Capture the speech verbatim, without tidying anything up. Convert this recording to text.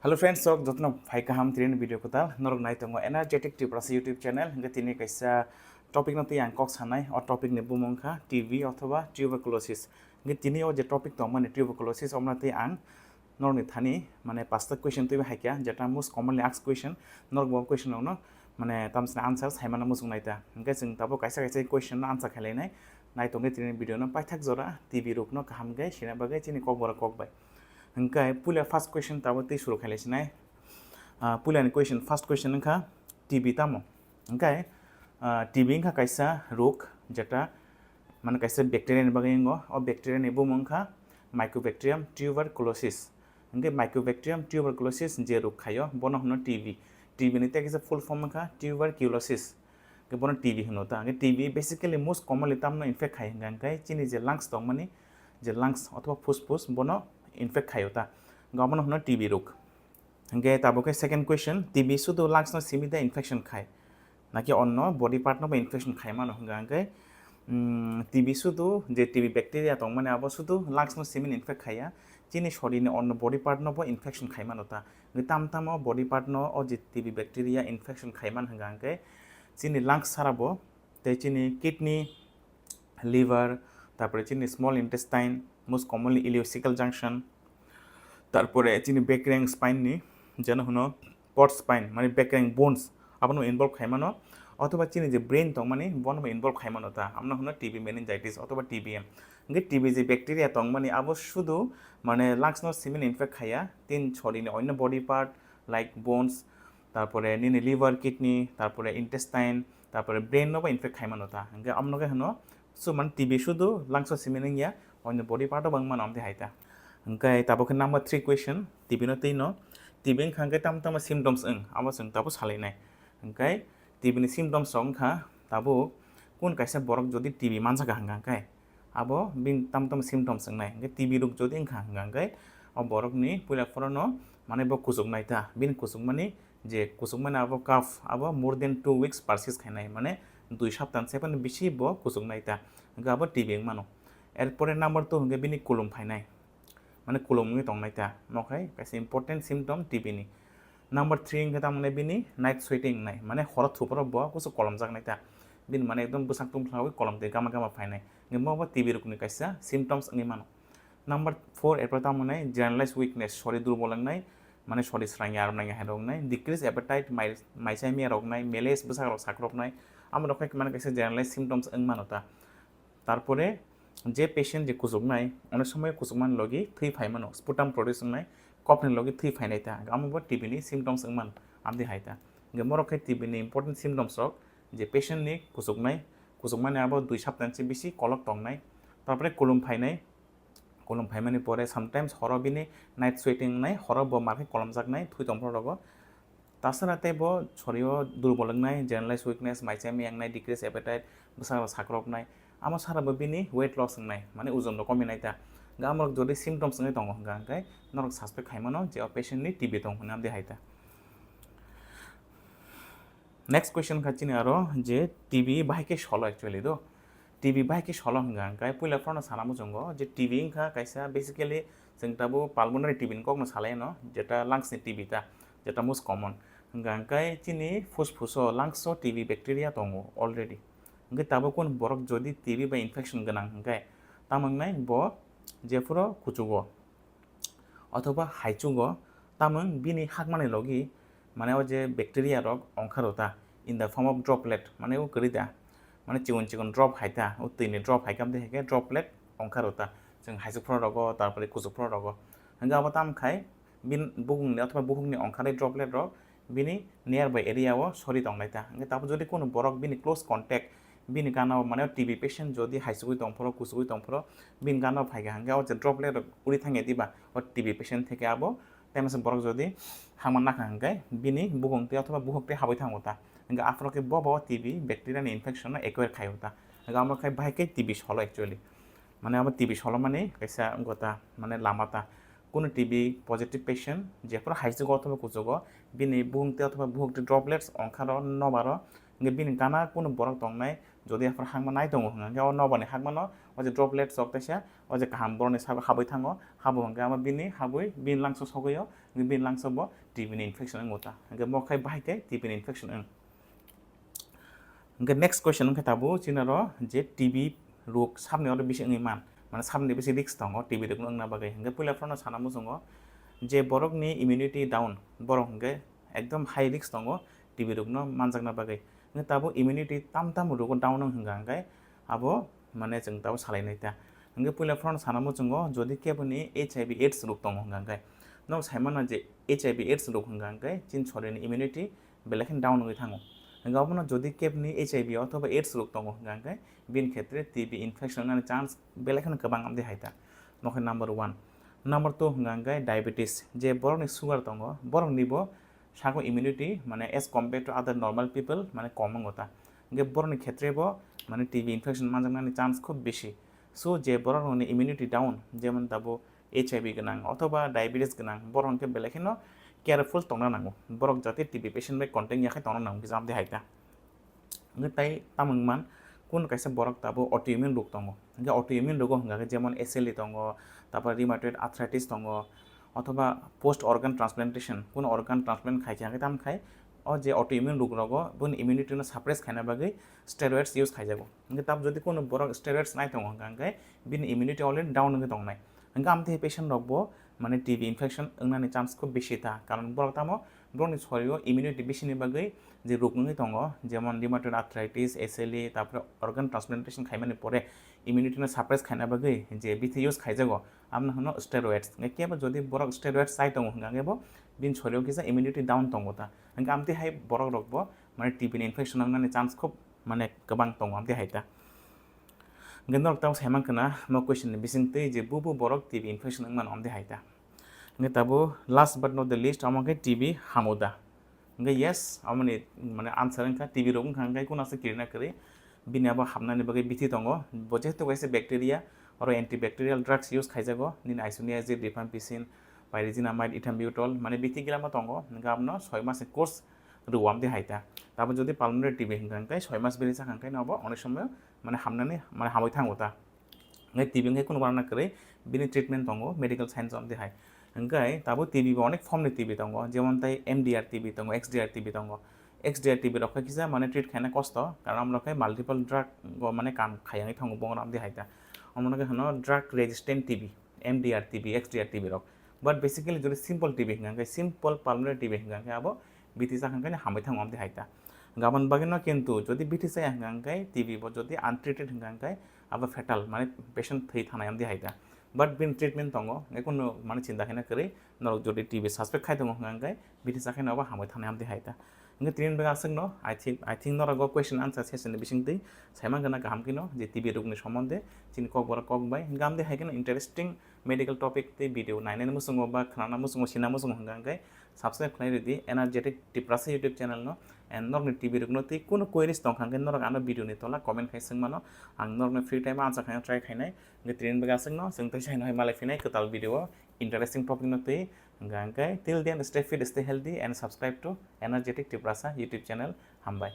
Hello friends, sok jotono phai kaham tini video kwtal norok nai tongo Energetic Tiprasa YouTube channel. Hingke tini kaisa topic no tei ang kok sanai, o topic ni bumung kha T B othoba tuberculosis. Hingke tini o je topic tongmani tuberculosis, omna tei ang norokni thani mane pasta question twibo haikha, jeta most commonly asked question, norok bo question rokno mane tamsini answer saimano muchung naita. Hingke chwng tabuk kaisa kaisa question no answer khailai nai, nai tongkhe tini video no paithak jora T B rokno kaham khe sina bagwi chini kokborok kok bai. Hingke puila first question tabo tei suru khailai sinai. Ah, puila ni question, first question wngkha T B tamo? Hingke, ah, T B wngkha kaisa rok jeta mane kaisa bacteria ni bagwi wngo. O bacteria ni bumung wngkha Mycobacterium tuberculosis. Hingke Mycobacterium tuberculosis je rok khaio, bono hwno T B. T B ni tei kaisa full form wngkha tuberculosis. Hingke bono T B hwno ta. Hingke T B basically most commonly tamno infect khai hingka hingke chini je lungs tongmani, je lungs othoba phusphus bono infect khaio ta. Hingke omono hwno T B rok. Hingke tabuk khe second question, T B sudu lungs no simi da infection khai? Naki onno body part no bo infection khai mano hingka hingke, mm, T B sudu je T B bacteria tongmani abo sudu lungs no simi infect khaiya, chini sori ni onno body part no bo infection khai mano ta. Hingke tam tamo body part no o je T B bacteria infection khai man hingka hingke chini lungs sara bo, tei chini kidney, liver, tarpore chini small intestine, most commonly ileocecal junction, tarpore chini bekreng spine ni, jeno hwno port spine, mane bekreng bones, abono involve khai mano, othoba chini je brain tongmani, bono involve khai mano ta, abono hwno T B meningitis othoba T B M. Hingke T B je bacteria tongmani, abo sudu mane lungs no simin infect khaiya, tin sori ni onno body part like bones, tarpore nini liver, kidney, tarpore intestine, tarpore brain no bo infect khai mano ta. Hingke amno khe hwno, so man T B sudu lungs o simi wngya, onno body part o bo wng mano amtwi hai ta. Hingke tabuk khe number three question, T B no twi no, T B wngkha hingke tamo tamo symptoms wng, abo chwng tabuk salai nai. Hingke T B ni symptoms rok wngkha tabuk kun kaisa borok jodi T B manjak kha hingka hingke abo bini tamo tamo symptoms wngnai. Hingke T B rok jodi wngkha hingka hingke o borok ni puila phoro no mane bo kuchuk nai ta, bini kuchuk mani je kuchukmani abo cough, abo more than two weeks persist khainai, mane dui sapta ni saiphano bisi bo kuchuknai ta, hingke abo T B wngmano. Erpore number two hingke bini kulum phainai, mane kulum wngwi tongnai ta, nokhai kaisa important symptom T B ni. Number three hingke tamoni bini night sweating wngnai, mane horo thuporo bo kuchuk kolomjaknai ta, bini mane ekdom bwsak tungthangwi kolom twi gama gama phainai, hingke mo bo T B rokni kaisa symptoms wngwi mano. Number four, erpore tamo wngnai generalized weakness, sori durbol wngnai, mane sori srangya armrangya hai rok wngnai, decreased appetite, mai, mai chai miya rok wngnai, malaise bwsak rok sakropnai, amo rok khai mane kaisa generalized symptoms wng mano ta. Tarpore je patient je kuchuknai, onek somoy kuchukmani logi thwi phai mano, sputum produce wngnai, kok ni logi thwi phainai ta, amo bo T B ni symptoms wng mano, amtwi hai ta. Hingke morok khe T B ni important symptoms rok, je patient ni kuchuknai, kuchukmani abo dui sapta ni se bisi kolok tongnai, tarpore kulum phainai, kolom phaimani pore sometimes horo bini night sweating wngnai, horo bo mar khe kolomjaknai thwi tongphuru rogo. Tasara tei bo sorio durbol wngnai, generalized weakness, mai chai miya wngnai, decreased appetite, bwsarok sakroknai. Amo sara bo bini weight loss wngnai, mane ojon rok kominai ta. Hingke amorok jodi symptoms wngwi tongo hingka hingke norok suspect khaimano je o patient ni T B tong hwnwi amtwi hai ta. Next question kha chini aro je T B bahai khe solo actually do. T B bahai khe solo hwnka hingke puila phano sana muchungo je T B wngkha kaisa basically chwng tabuk pulmonary T B ni kokno salai no, jeta lungs ni T B ta, jeta most common. Hingka hingke chini phusphus o lungs o T B bacteria tongo already. Hingke tabuk kun borok jodi T B bai infection gwnang hingke tamo wngnai bo jephuru kuchugo othoba haichugo, tamung bini hakmani logi, mane o je bacteria rok ongkha rota in the form of droplet, mane o kwrwi da, mane chikon chikon drop hai ta, o twi ni drop hai khe, amtwi hai khe droplet ongkha rota, chwng haichuk phuru rogo, tarpore kuchuk phuru rogo. Hingke abo tam khai bini bukung ni othoba bukhuk ni ongkha rwi droplet rok bini nearby area o sori tongnai ta. Hingke tabuk jodi kunu borok bini close contact, bini gana o mane T B patient jodi haichugwi tongphuru, kuchugwi tongphuru, bini gana o phaikha hingke o je droplet rok uri thangya diba, o T B patient theke abo, tei masa borok jodi hangma nakha hingke bini bukung twi othoba bukhuk twi habwi thango ta. Hingke aphuru khe bo bo T B bacteria ni infection no acquire khaio ta. Hingke amo khai bahai khe T B solo actually. Mane abo T B solo mani kaisa wngkha ta, mane lama ta. Kunu T B positive patient jephuru haichugo othoba kuchugo, bini bukung twi othoba bukhuk twi droplets ongkha ro nobar o, hingke bini gana kunu borok tongnai, jodi aphuru hangma nai tongo hingke o nobar ni hakmano O je droplets rok teisa, o je kaham borokni sabo habwi thango, habo hwnkhe amo bini habwi bini langso sogwi o, bini langso bo T B ni infection wngo ta. Hwnkhe mo khai bahai khe T B ni infection wng. Hwnkhe next question wngkhe tabuk chini oro je T B rok sabni oro bisi wngwi man, mane sabni bisi risk tongo T B rok wngna bagwi. Hwnkhe puila phano sana muchungo je borokni immunity down, borok hwnkhe ekdom high risk tongo T B rokno manjakna bagwi. Hwnkhe tabuk immunity tam tam rogo down wng hwnkha hwnkhe abo mane chwng tabuk salainai ta. Hwnkhe puila phano sana muchungo jodi keboni H I V AIDS rok tongo hwnkha hwnkhe, nok saimano je H I V AIDS rok hwnkha hwnkhe chini sorini immunity belai kheno down wngwi thango. Hwnkhe obono jodi keboni H I V othoba AIDS rok tongo hwnkha hwnkhe bini khetre T B infection wngnani chance belai kheno kwbang amdi hai ta. Nokhe number one. Number two hwnkha hwnkhe diabetes, je borokni sugar tongo, borokni bo sako immunity mane as compared to other normal people mane kom wngo ta. Hwnkhe borokni khetre bo mane T B infection manjaknani chance khub bisi. So je borokni immunity down, jemon tabuk H I V gwnang othoba diabetes gwnang, borok hwnkhe belai kheno careful tongna nango. Borok jate T B patient bai contact ya khe tongna nango, kisa amdi hai ta. Hwnkhe tai tamo wngman, kunu kaisa borok tabuk autoimmune rok tongo. Hwnkhe autoimmune rogo hwnkha khe jemon S L E tongo, tarpor rheumatoid arthritis tongo, othoba post organ transplantation, kunu organ transplant khai khe hwnkhe tamo khai o je autoimmune rok rogo boni immunity no suppress khaina bagwi steroids use khaijago. Hwnkhe tabuk jodi kunu borok steroids nai tongo hwnkha hwnkhe bini immunity already down wngwi tongnai. Hwnkhe amtwi patient rok bo mane T B infection wngnani chance khub bisi ta, karon borok tamo borokni sorio immunity bisini bagwi je rok wngwi tongo, jemon rheumatoid arthritis, S L E, tarpore organ transplantation khaimani pore immunity no suppress khaina bagwi je bithi use khaijago, amno hwno steroids. Hwnkhe kebo jodi borok steroids chai tongo hwnkha hwnkhe bo bini sorio kisa immunity down tongo ta. Hwnkhe amtwi hai borok rok bo mane T B ni infection wngnani chance khub mane kwbang tongo amtwi hai ta. Hwnkhe norok tamo saiman khna mo question ni bising twi je bubu borok T B infection wngmano amtwi hai ta. Hwnkhe tabuk last but not the least, omo khe T B hamu da? Hwnkhe yes, amoni mane answer wngkha T B rok wngkha hwnkhe kunu asa kirina kwrwi bini abo hamnani bagwi bithi tongo. Bo jehetu kaisa bacteria, oro antibacterial drugs use khaijago, nini isoniazid, rifampicin, pyrazinamide, ethambutol, mane bithi gilama tongo, hwnkhe abono soi mas ni course rw amtwi hai ta. Tabuk jodi pulmonary T B hwnkha hwnkhe soi mas bini chakha hwnkhe no abo onek somoy mane hamnani mane hamwi thango ta. Hwnkhe T B hwnkhe kunu barana kwrwi bini treatment tongo medical science amtwi hai. Hwnkhe tabuk T B bo onek form ni T B tongo, jemon tai M D R T B tongo, X D R T B tongo. X D R T B rok khe kisa mane treat khaina kosto, karon amrok khe multiple drug go mane kam khayangwi thango bongrok amtwi hai ta. Omono khe hwno drug resistant T B, M D R T B, X D R T B rok. But basically jodi simple T B hwnkha hwnkhe, simple pulmonary T B hwnkha hwnkhe abo bithi chakha hwnkhe hamwi thango amtwi hai ta. Gabon bagwi no kintu jodi bithi chaya hwnkha hwnkhe, T B bo jodi untreated hwnkha hwnkhe abo fatal, mane patient thwi thanai amtwi hai ta. But bini treatment tongo, ekunu mane chinta khaina kwrwi, norok jodi T B suspect khai tongo hwnkha hwnkhe bithi chakhe no abo hamwi thanai amtwi hai ta. Hwnkhe tini bagwi aswk no, I think, I think norok o question answer session ni bising twi saiman gana kaham khe no je T B rok ni somonde chini kok borok kok bai. Hwnkhe amtwi hai khe no interesting medical topic tei video nainani muchungo ba khnana muchungo, sina muchungo hwnkha hwnkhe subscribe khlai rwdi Energetic Tiprasa YouTube channel no. And norokni T B rokno tei kunu queries tongkha hwnkhe norok ano video ni tola comment khai swngmano, ang norokno free time o answer khaina try khainai. Hwnkhe tini bagwi aswk no, chwng teisa hai malai phinai kwtal video o interesting topic no twi. Hwnkha hwnkhe till then stay fit, stay healthy and subscribe to Energetic Tiprasa YouTube channel. Hambai.